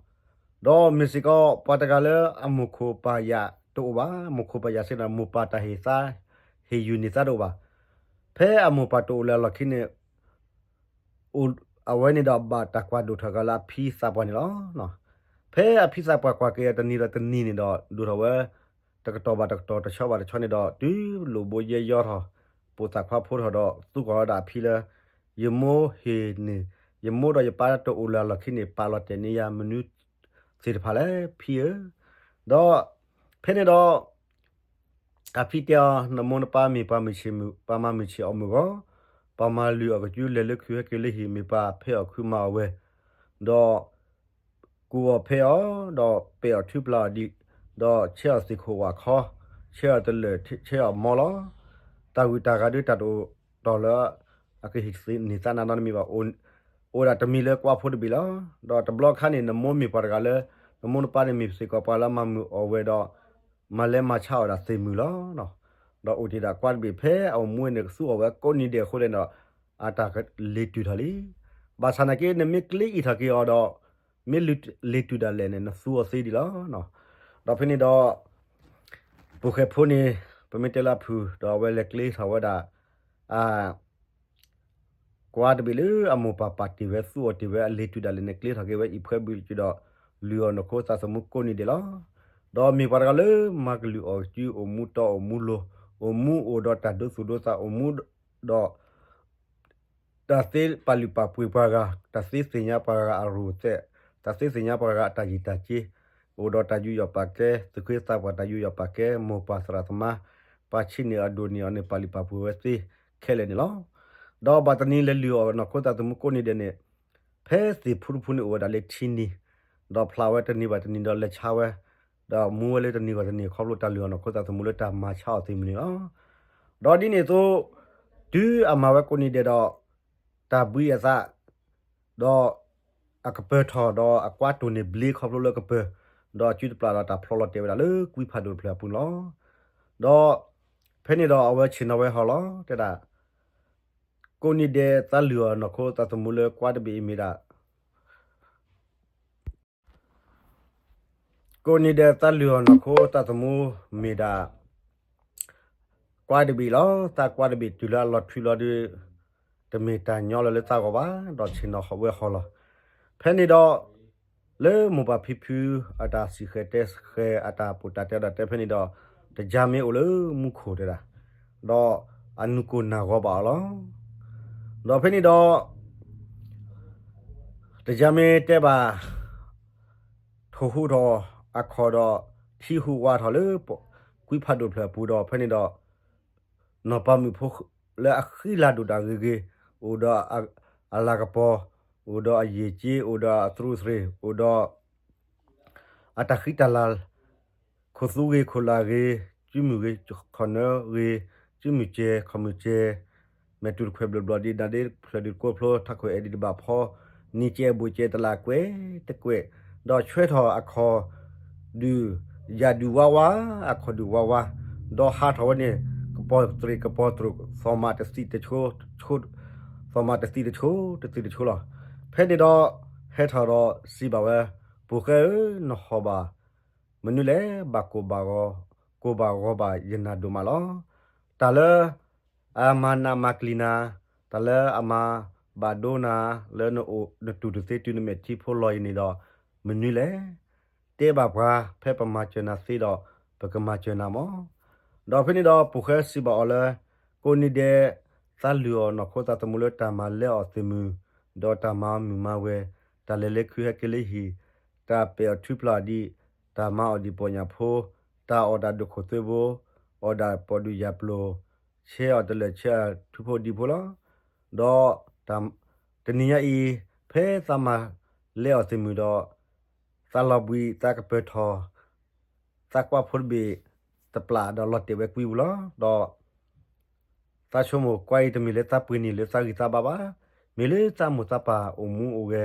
ဒီးမ့ၢ်စ့ၢ်ကီး ပှၤတဂၤလၢအမိၢ်ခိၣ်ပၢ်ယာ်တအိၣ်ဘၣ်, မိၢ်ခိၣ်ပၢ်ယာ်စ့ၢ်ကီး မိၢ်ပၢ်တၢ်ဟ့ၣ်သါ ဟ့ၣ်ယုၢ်န့ၢ်သါတအိၣ်ဘၣ်. ဖဲအမိၢ်ပၢ်တအိၣ်လၢအလီၢ်ခံန့ၣ် အဝဲန့ၣ်ဒီးဘၣ်တၢ်ကွၢ်ဒိၣ်ထီၣ်က့ၤလၢအဖံသးပှၢ်န့ၣ်လီၤ. ဖဲအဖံသးပှၢ်ကွၢ်က့ၤတနံၤဒီးတနံၤန့ၣ်ဒီး ဒိၣ်ထီၣ်ဝဲ တကတီၢ်ဘၣ်တကတီၢ် တဆီဘၣ်တဆီန့ၣ်ဒီး တုၤလိာ်ဘိယဲယီထီၣ် ပိာ်သၣ်ခွါဖိထီၣ်ဒီး သူကွၢ်ဝဲဒၣ်အဖံလၢ ယမိၢ်ဟ့ၣ်န့ၣ် ယမိၢ်ဒီးယပၢ်တအိၣ်လၢအလီၢ်ခံန့ၣ် ပာ်လီၤတဲာ်န့ၢ်ယၤမနုၤသ့ၣ်တဖၣ်လဲၣ် ဖံဧၢ. ဒီးဖဲန့ၣ်ဒီး အဖံတဲအီၤ နမိၢ်နပၢ်မ့ၢ်ပှၤမုၢ်ဆ့ၣ်မုၢ် ပှၤမၤမုၢ်ဆ့ၣ်အီၣ်မုၢ်ဂီၢ်, ပှၤမၤလုၢ်အီၣ်ကစုလဲၤလၢခုဟဲက့ၤလၢဟံၣ် မ့ၢ်ပှၤဖဲအီၣ်ခုမၤအီၣ်ဝဲ, ဒီးကူၣ်အီၣ်ဖဲအီၣ် ဒီးပဲာ်အီၣ်ထုပျၢ်အီၣ်ဒံး, ဒီးဆဲအီၣ်သ့ၣ်ခိၣ်ဝၣ်ခီ, ဆဲအီၣ်တလၢာ် ဆဲအီၣ်မီလီၤ. တၢ်ဂုၤတၢ်ဂၤဒုးတၢ်တအိၣ်တီၢ်လၢ အကဟ့ၣ်န့ၢ်သါနၤနီတမံၤဘၣ်. အိၣ်ဒၣ်တမံၤလၢကွါဖိတဘ့ၣ်လီၤ. ဒီးတဘျီခါန့ၣ် နမိၢ်မ့ၢ်ပှၤတဂၤလၢ နမိၢ်နပၢ်န့ၣ်မ့ၢ်စ့ၢ်ကီးပှၤလၢမၤမုာ်အီၣ်ဝဲဒီး မၤလဲၤမၤဆါအီၣ်ဒၣ်သ့ၣ်မုၢ်လီၤ. ဒီးအိၣ်တ့ၢ်ဒၣ်ကွါတဘ့ၣ် ဖဲအအိၣ်မူဝဲန့ၣ် ကသူအီၣ်ဝဲကိးနံၤဒဲးအဃိန့ၣ်ဒီး အတၢ်ကလ့ၤတုၤထီၣ်လံ. ဘၣ်ဆၣ်နာ်က့ နမ့ၢ်ကျ့အံၤထီၣ်က့ၤအီၤဒီး မ့ၢ်လ့ၤတုၤဒၣ်လဲာ်န့ၣ် နသူအီၤသ့ဒံးလီၤ. ဒီးဖဲန့ၣ်ဒီး ပိာ်ဃဲဖိန့ၣ် ပမ့ၢ်တဲလၢအဖုၣ် ဒီးအဝဲလဲၤကျ့ထီၣ်ဝဲဒၣ် အ ကွါတဘ့ၣ်လၢအမိၢ်ပၢ်ပာ်တ့ၢ်ဝဲ သူအီၤတ့ၢ်ဝဲ အလ့ၤတုၤဒၣ်လဲာ်န့ၣ် ကျ့ထီၣ်က့ၤဝဲအံၤဖှဲဘုးကဒီး လုၢ်အီၣ်နီၢ်ခိသးသမူကိးနံၤဒဲးလီၤ. ဒီးမ့ၢ်ပှၤတဂၤလၢမၤကလုၢ်အီၣ်ကစု အိၣ်မူတီအိၣ်မူလိၤ အိၣ်မူအိၣ်ဒီးတၢ်ဒိသူၣ်ဒိသး အိၣ်မူဒီး တၢ်သ့ပာ်လုၢ်ပာ်ပှ့ၤပှၤဂၤ, တၢ်သ့သ့ၣ်ညါပှၤဂၤအရူၢ်သဲး, တၢ်သ့သ့ၣ်ညါပှၤဂၤအတၢ်ယံာ်တၢ်စ့, အိၣ်ဒီးတၢ်ယူးယီၣ်ပာ်ကဲ, သူၣ်က့သးပှၢ်တၢ်ယူးယီၣ်ပာ်ကဲ, မိၢ်ပၢ်သရၣ်သမါ, ပှၤဆံးန့ၢ်အီၤဒိၣ်န့ၢ်အီၤန့ၣ် ပာ်လုၢ်ပာ်ပှ့ၤဝဲသ့ခဲလၢာ်န့ၣ်လီၤ. ဒီးဘၣ်တနံၤလဲၤလုၢ်အီၣ်နီၢ်ခိသးသမူကိးနံၤဒဲးန့ၣ် ဖဲသ့ၣ်ဖူတဖူန့ၣ်အိၣ်ဝဲဒၣ်လၢထံနံၤ, ဒီးဖျါဝဲတနံၤဘၣ်တနံၤဒီးလဲၤဆါဝဲ, ဒီးမူဝဲလၢတနံၤဘၣ်တနံၤခီဖျိတၢ်လုၢ်အီၣ်နီၢ်ခိသးသမူလၢတၢ်မၤဆါအီၣ်သ့ၣ်မုၢ်န့ၣ်လီၤ. ဒီးဒ်န့ၣ်အသိး တုၤအမၤဝဲကိးနံၤဒဲးဒီး တၢ်ဘှံးအသး ဒီးအကပၢၤထီၣ် ဒီးအကွါတိၢ်န့ၢ်ဘျ့ခီဖျိလၢကပၢၤ, ဒီးအစုတပျၢ်ဒီးတၢ်ဖျီလီၤတဲာ်ဝဲဒၣ်လၢကွံဖးဒိၣ်တဖျၢၣ်အပူၤန့ၣ်လီၤ. ဒီးဖဲန့ၣ်ဒီးအဝဲဆ့ၣ်နီၤဝဲဟီလီၤ တဲဒၣ် ကိးနံၤဒဲးသးလုၢ်အီၣ်နီၢ်ခိသးသမူလၢကွါတဘ့ၣ်အံၤမ့ၢ်ဒၣ် ကိးနံၤဒဲးသးလုၢ်အီၣ်နီၢ်ခိသးသမူမ့ၢ်ဒၣ် ကွါတဘ့ၣ်လီၤ. သးကွါတဘ့ၣ်တုၤလၢအလီၤထွံလီၤဒုး တမ့ၢ်တၢ်ညီလၢၤလၢသးဂီၢ်ဘၣ်, ဒီးဆ့ၣ်နီၤဝဲဟီလီၤ. ဖဲန့ၣ်ဒီး လၢမိၢ်ပၢ်ဖံဖုအတၢ်စံၣ်ဃဲၤတဲဃဲၤ အတၢ်ပီးတၢ်တဲဒီးတဲဖဲန့ၣ်ဒီး တယါမ့ၢ်အိၣ်လၢမူခိၣ်တဲဒၣ်, ဒီးအနုာ်ကိၢ်နၢ်ဂီၤဘၣ်အီၤလီၤ. ဒီးဖဲန့ၣ်ဒီး တယါမ့ၢ်တဲဘၣ် ထိၣ်ဟူးထီၣ်အခီၣ်ဒီး ထံဟူးဝးထီၣ်လၢ ကွံဖးဒိၣ်ဖျၢၣ်အပူၤဒီး ဖဲန့ၣ်ဒီး နီၢ်ပၤမုၣ်ဖိလၢအဃံလၤဒိၣ်တၢ်ဂ့ၤဂ့ၤ, အိၣ်ဒီးအလၤကပီၤ, အိၣ်ဒီးအယံာ်က့, အိၣ်ဒီးအသရူးသရ့ၤ, အိၣ်ဒီး အတၢ်ဃံတၢ်လၤ, ခိၣ်သူဂ့ၤခိၣ်လၢ်ဂ့ၤ, စုမုၢ်ဂ့ၤခီၣ်နၢဂ့ၤ, စုမုၢ်စဲၤခီၣ်မုၢ်စဲၤ, မဲာ်တူၢ်တခွဲးဘျီၣ်ဘျီၣ်ဒံးနၤဒ့ ဖျၢၣ်ဒုးတကိးဖျိ ထးခိၣ်အဲၣ်ဒံးတဘၣ်ဖီ, နံၤကဲးအဘူးကဲးတလးကွဲးတကွဲး, ဒီးဆွဲထီၣ်အခီၣ်ဒုး ယၤဒုးဝါဝါ, အခီၣ်ဒုးဝါဝါ, ဒီးဟးထီၣ်ဝဲန့ၣ် ကပီၤတရံးကပီၤတရူး သီၣ်မးတသံတဆိ, သီၣ်မးတသံတဆိ တသံတဆိလီၤ. ဖဲန့ၣ်ဒီး ဟဲထီၣ်ဒီးစံးဘၣ်ဝဲ, ပိာ်ဃဲဧၢ, နဟီၣ်ဘၣ် မနုၤလဲၣ်, ဘၣ်ကိၢ်ဘၣ်ဂီၤ, ကိၢ်ဘၣ်ဂီၤဘၣ်ယနၢ်ဒိၣ်မးလီၤ. တၢ်လၢအမၤနးမၤကျံၤနၤ, တၢ်လၢအမၤဘၣ်ဒိနၤ, လၢနတူၢ်တသ့တုၤနမဲာ်ထံဖိလီၤအံၤန့ၣ်ဒီး မနုၤလဲၣ်. တဲဘၣ်ပှၤ ဖဲပမၤစၢၤနၤသ့ဒီး ပကမၤစၢၤနၤမး. ဒီးဖဲန့ၣ်ဒီး ပိာ်ဃဲစံးဘၣ်အီၤလၢ ကိးနံၤဒဲး သးလုၢ်အီၣ်နီၢ်ခိသးသမူလၢတၢ်မၤလဲအီၣ်သ့ၣ်မုၢ်, ဒီးတၢ်မၤမုာ်မၤဝဲ, တၢ်လဲၤလၢခုဟဲက့ၤလၢဟံၣ်, တၢ်ပဲာ်အီၤထုဖျါဒံး, တၢ်မၤအီၣ်ဒံးပီၣ်ညၣ်ဖိ, တၢ်အီၣ်ဒၣ်ဒိၣ်ခိၣ်သၢဘိ, အီၣ်ဒၣ်ပီၣ်ဒုၣ်ယၤပျိၤ, ဆဲးအီၣ်တလၢာ်ဆဲးအီၣ်ထူဖိဒံဖိလီၤ. ဒီးတနံၤညါအံၤ ဖဲသးမၤလဲအီၣ်သ့ၣ်မုၢ်ဒီး သးလီၤဘှံးသးကပၢၤထီၣ် သးကွၢ်ဖိတဘ့ၣ်တပျၢ်ဒီးလီၤတဲာ်ဝဲကွံပူၤလီၤ. ဒီးသးဆိကမိၣ်ကွၢ်အံၤတမ့ၢ်လၢသးပှ့ၤန့ၢ်လၢသးဂံၢ်သးဘါဘၣ်, မ့ၢ်လၢသးမိၢ်သးပၢ်အိၣ်မူအိၣ်ဂဲ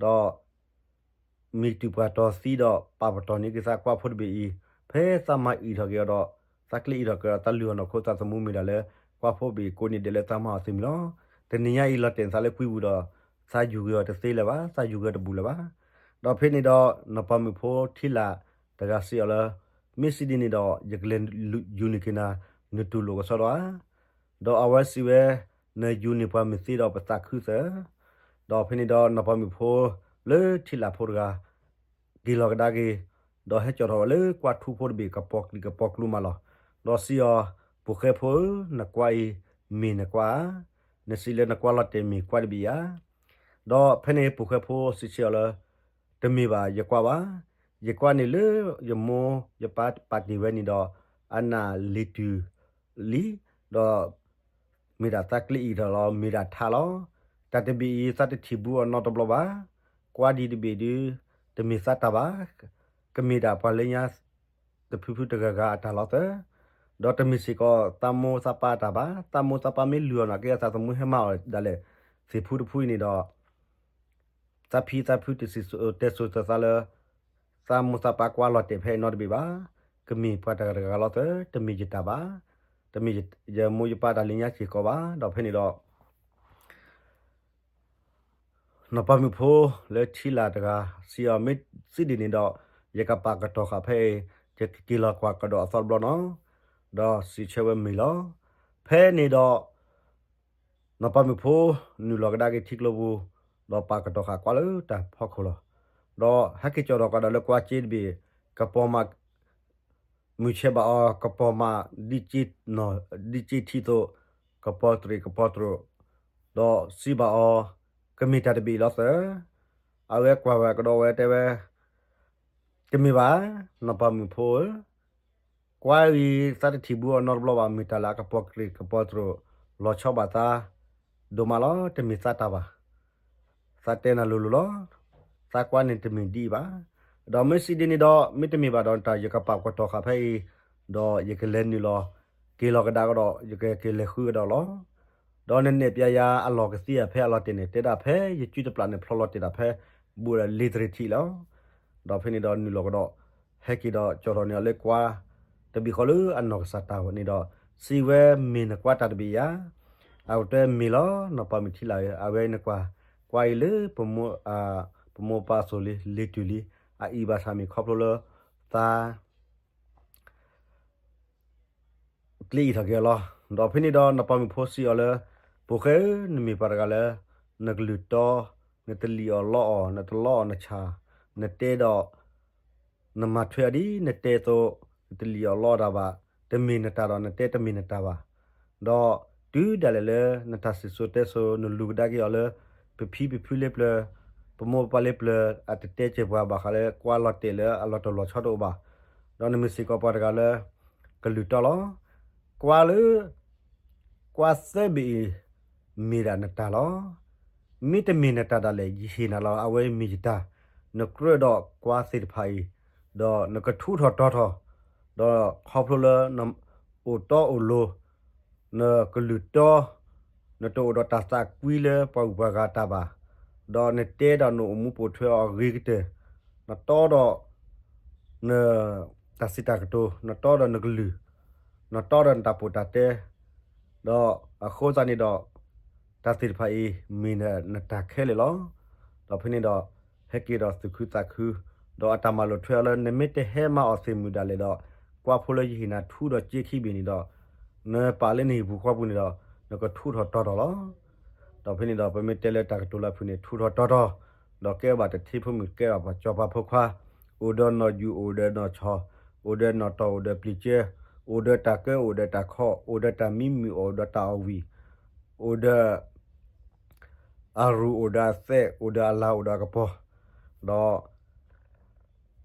ၤ, ဒီး မ့ၢ်တုၤပှၤတီၤသံဒီး ပာ်ပတီၢ်န့ၢ်က့ၤသးကွၢ်ဖိတဘ့ၣ်အံၤ, ဖဲသးမၤအံးထီၣ်က့ၤအီၤဒီး သးကျ့အံးထီၣ်က့ၤဒီး သးလုၢ်အီၣ်နီၢ်ခိသးသမူမ့ၢ်ဒၣ်လၢ ကွၢ်ဖိဘ့ၣ်ကိးနံၤဒဲးလၢသးမၤအီၣ်သ့ၣ်မုၢ်လီၤ. တနံၤညါအံၤလီၤတဲာ်န့ၢ်သးလၢကွံပူၤဒီး သးယူၤဂ့ၤအီၤတသ့လၢၤဘၣ်, သးယူၤဂ့ၤအီၤတဘူးလၢၤဘၣ်. ဒီးဖဲန့ၣ်ဒီး နီၢ်ပၤမုၣ်ဖိထံလာ်တဂၤစံးအီၤလၢ မ့ၢ်စံးဒ်န့ၣ်ဒီး ယကလဲၤယူၤန့ၢ်က့ၤနၤ နတူၢ်လိာ်ကစီဒီဧါ. ဒီးအဝဲစံးဝဲ နယူၤန့ၢ်ပှၤမ့ၢ်သ့ဒီးပသးခုသၢၣ်. ဒီးဖဲန့ၣ်ဒီး နီၢ်ပၤမုၣ်ဖိလၢထံလာ်ဖိတဂၤ က့ၤလီၤကဒါက့ၤ, ဒီးဟဲကၠီၣ်ထီၣ်ဝဲလၢကွၢ်ထူဖိတဘ့ၣ် ကပီၤကျံၤကပီၤကျူမးလီၤ. ဒီးစံးအီၤ, ပိာ်ဃဲဖိဧၢ, နကွၢ်အံၤ မ့ၢ်နကွၢ်ဧါ. နစံးလၢနကွၢ်လီၤတဲာ်မ့ၢ်ကွၢ်တဘ့ၣ်ဧါ. ဒီးဖဲန့ၣ်ပိာ်ဃဲဖိစံးဆၢအီၤလၢ တမ့ၢ်ဘၣ် ယကွၢ်ဘၣ်. ယကွၢ်န့ၣ်လၢယမိၢ်ယပၢ်ပာ်တ့ၢ်ဝဲန့ၣ်ဒီး အနၢ်လ့ၤတုၤလံ, ဒီးမ့ၢ်ဒၣ်သးကျ့အံးထီၣ်လီၤ, မ့ၢ်ဒၣ်ထးလီၤ. တၢ်တဘ့ၣ်အံၤ သးတထံၣ်ဘူးအီၤနီတဘျီဘၣ်. ကွၢ်ဒံးတဘ့ၣ်ဒုး တမ့ၢ်သးတၢ်ဘၣ်, ကမ့ၢ်ဒၣ်ပှၤလၢညါတဖုဖုတဂၤဂၤအတၢ်လီၤသၢၣ်, ဒီးတမ့ၢ်စ့ၢ်ကီးသးမိၢ်သးပၢ်အတၢ်ဘၣ်. သးမိၢ်သးပၢ်မ့ၢ်လုၢ်အီၤနာ်က့ အသးသမူဟဲမၤအီၣ်ဒၣ်လဲာ် သ့ၣ်ဖူတဖူအံၤန့ၣ်ဒီး သးဖံသးဖုတစံးတဲစိၤသၢသးလၢ သးမိၢ်သးပၢ်ကွၢ်လီၤတဲာ်ဖဲအံၤနီတဘ့ၣ်ဘၣ်. ကမ့ၢ်ပှၤတဂၤတဂၤလီၤသၢၣ်, တမ့ၢ်ယတၢ်ဘၣ်, တမ့ၢ်ယမိၢ်ယပၢ်တၢ်လၢညါစ့ၢ်ကီးဘၣ်. ဒီးဖဲန့ၣ်ဒီး နီၢ်ပၤမုၣ်ဖိလၢထံလာ်တဂၤစံးအီၤ မ့ၢ်စံးဒ်န့ၣ်ဒီး ယကပာ်ကတီၤဃာ်ဖဲအံၤ, ယကက့ၤလီၤကွၢ်ကဒီးအသီတဘျီနီၤ. ဒီးစံးဆၢဝဲမ့ၢ်လီၤ. ဖဲန့ၣ်ဒီး နီၢ်ပၤမုၣ်ဖိနုာ်လီၤကဒါက့ၤထံကျိပူၤ, ဒီးပာ်ကတီၤဃာ်ကွၢ်လၢတၢ်ဖီခိၣ်လီၤ. ဒီးဟဲက့ၤကၠီၣ်ထီၣ်ကဒီးလၢကွၢ်စ့တဘ့ၣ်, ကပီၤမး မုၢ်ဆဲးဘၣ်အီၤ ကပီၤမး ဒ်စ့ထံသိး ကပီၤတရံးကပီၤတရူး, ဒီးစံးဘၣ်အီၤ ကမ့ၢ်တၢ်တဘ့ၣ်လီၤသၢၣ်. အဝဲကွၢ်ဝဲကဒီးဝဲတဲဝဲ တမ့ၢ်ဘၣ်, နီၢ်ပၤမုၣ်ဖိဧၢ, ကွၢ်အံၤသးတထံၣ်ဘူးအီၤနီတဘျီဘၣ်, မ့ၢ်တၢ်လၢအကပီၤတရံးကပီၤတရူး လီၤဆီဘၣ်သးဒိၣ်မးလီၤ, တမ့ၢ်သးတၢ်ဘၣ်. သးတဲနၤလိၤလိၤလီၤ. သးကွၢ်န့ၣ်တမ့ၢ်ဒ်အံၤဘၣ်. ဒီးမ့ၢ်စံးဒ်န့ၣ်ဒီး မ့ၢ်တမ့ၢ်ဘၣ်ဒီးတၢ် ယကပာ်ကတီၤဃာ်ဖဲအံၤ, ဒီးယကလဲၤနုာ်လီၤ က့ၤလီၤကဒါကဒီး ယကက့ၤလဲၤဃုကဒီးလီၤ. ဒီးနနဲၣ်ပျဲယၤအလီၢ်ကသံၣ်ဧါ ဖဲအလီၤတဲာ်န့ၣ် တဲဒၣ်ဖဲယစုတပျၢ်န့ၣ် ဖျီလီၤတဲာ်ဒၣ်ဖဲ ဘူးဒီးလ့တရံးထံးလီၤ. ဒီးဖဲန့ၣ်ဒီးနုာ်လီၤကဒီး ဟဲက့ၤဒီးကၠီၣ်ထီၣ်န့ၢ်အီၤလၢကွၢ်တဘ့ၣ်ဃီလၢအနီၢ်ကစၢ်တၢ်ဝဲန့ၣ်ဒီး စံးဝဲမ့ၢ်နကွၢ်တၢ်တဘ့ၣ်ဧါ. အဝဲတဲမ့ၢ်လီၤ. နီၢ်ပၤမုၣ်ထံလာ်ဧၢ, အဝဲနကွၢ် ကွၢ်အံၤလၢ ပမိၢ်ပၢ်အစိၤလံ လ့ၤတုၤလံ, အအံၤဘၣ်ဆၣ်မ့ၢ်ခီဖျိလၢ သး ကျ့အံးထီၣ်က့ၤအီၤလီၤ. ဒီးဖဲန့ၣ်ဒီးနီၢ်ပၤမုၣ်ဖိစံးအီၤလၢ ပိာ်ဃဲဧၢ, နမ့ၢ်ပှၤတဂၤလၢ နကလုၢ်တီ နတလံၣ်အီၣ်လီအီၣ် နတလီအီၣ်နဆၣ် နတဲဒီး နမၤထွဲအီၤဒ်နတဲအသိး, နတလံၣ်အီၣ်လီအီၣ်တၢ်ဘၣ်, တမ့ၢ်နတၢ်ဒီးနတဲတမ့ၢ်နတၢ်ဘၣ်. ဒီးတုၤဒၣ်လဲာ်လၢ နတၢ်စံၣ်စိၤတဲစိၤ နလူၤကဒါက့ၤအီၤလၢ ပဖံပဖုလၢပျၢၤ, ပမိၢ်ပပၢ်လၢပျၢၤ အတတဲစၢၤပှၤဘၣ်ဃးလၢ ကွါလီၤတဲာ်လၢအလီၤတၢ်လီၤဆီတအိၣ်ဘၣ်. ဒီးနမ့ၢ်စ့ၢ်ကီးပှၤတဂၤလၢ ကလုၢ်တီလီၤ. ကွါလၢ ကွါသၢဘ့ၣ်အံၤ မ့ၢ်ဒၣ်နတၢ်လီၤ. မ့တမ့ၢ်နတၢ်ဒၣ်လဲာ် ယဟ့ၣ်နၤလီၤ. အဝဲမ့ၢ်ယတၢ်, နကြၢးဒီးကွါသ့ၣ်တဖၣ်အံၤ, ဒီးနကထူးထီၣ်တီၤထီၣ်, ဒီးခီဖျိလၢ နအိၣ်တီအိၣ်လိၤ, နကလုၢ်တီ, နတအိၣ်ဒီးတၢ်သးကွံလၢပှၤဂုၤပှၤဂၤတၢ်ဘၣ်, ဒီးနတဲဒီးနအိၣ်မူပိာ်ထွဲအီၤအဂ့ၤကတၢၢ်, နတီဒီး န တၢ်စံးတၢ်ကတိၤ, နတီဒီးနကလုၢ်, နတီဒီးနတၢ်ပိာ်တၢ်တဲ, ဒီးအဃိသတးန့ၣ်ဒီး တၢ်သ့ၣ်တဖၣ်အံၤ မ့ၢ်နတၢ်ခဲလၢာ်လီၤ. ဒီးဖဲန့ၣ်ဒီး ဟဲက့ၤဒီးသူၣ်ခုသးခု, ဒီးအတၢ်မၤလိာ်ထွဲအီၤလၢ နမ့ၢ်တဟဲမၤအီၣ်သ့ၣ်မုၢ်ဒၣ်လဲာ်ဒီး ကွါဖိလၢယဟ့ၣ်နၤထူဒီးစ့ခံဘ့ၣ်န့ၣ်ဒီး နပာ်လၢနဟံၣ်ပူၤဃီပူၤန့ၣ်ဒီး နကထူးထီၣ်တီၤထီၣ်လီၤ. ဒီးဖဲန့ၣ်ဒီး ပမ့ၢ်တဲလၢတၢ်ကတိၤလၢအဖုၣ်န့ၣ် ထူးထီၣ်တီၤထီၣ်, ဒီးကဲဘၣ်တထံဖိမုၣ် ကဲဘၣ်ပှၤစီၤပၤဖိခွါ, အိၣ်ဒီးနီၢ်ယူၢ် အိၣ်ဒီးနီၢ်ဆီၣ်, အိၣ်ဒီးနီၢ်တီၢ် အိၣ်ဒီးပျံၤကၢ, အိၣ်ဒီးတၢ်ကၢ အိၣ်ဒီးတၢ်ခီၣ်, အိၣ်ဒီးတၢ်မံမုာ် အိၣ်ဒီးတၢ်အီၣ်ဝံၣ်, အိၣ်ဒီး အရူၢ် အိၣ်ဒီးအသဲး အိၣ်ဒီးအလၤ အိၣ်ဒီးအကပီၤ, ဒီး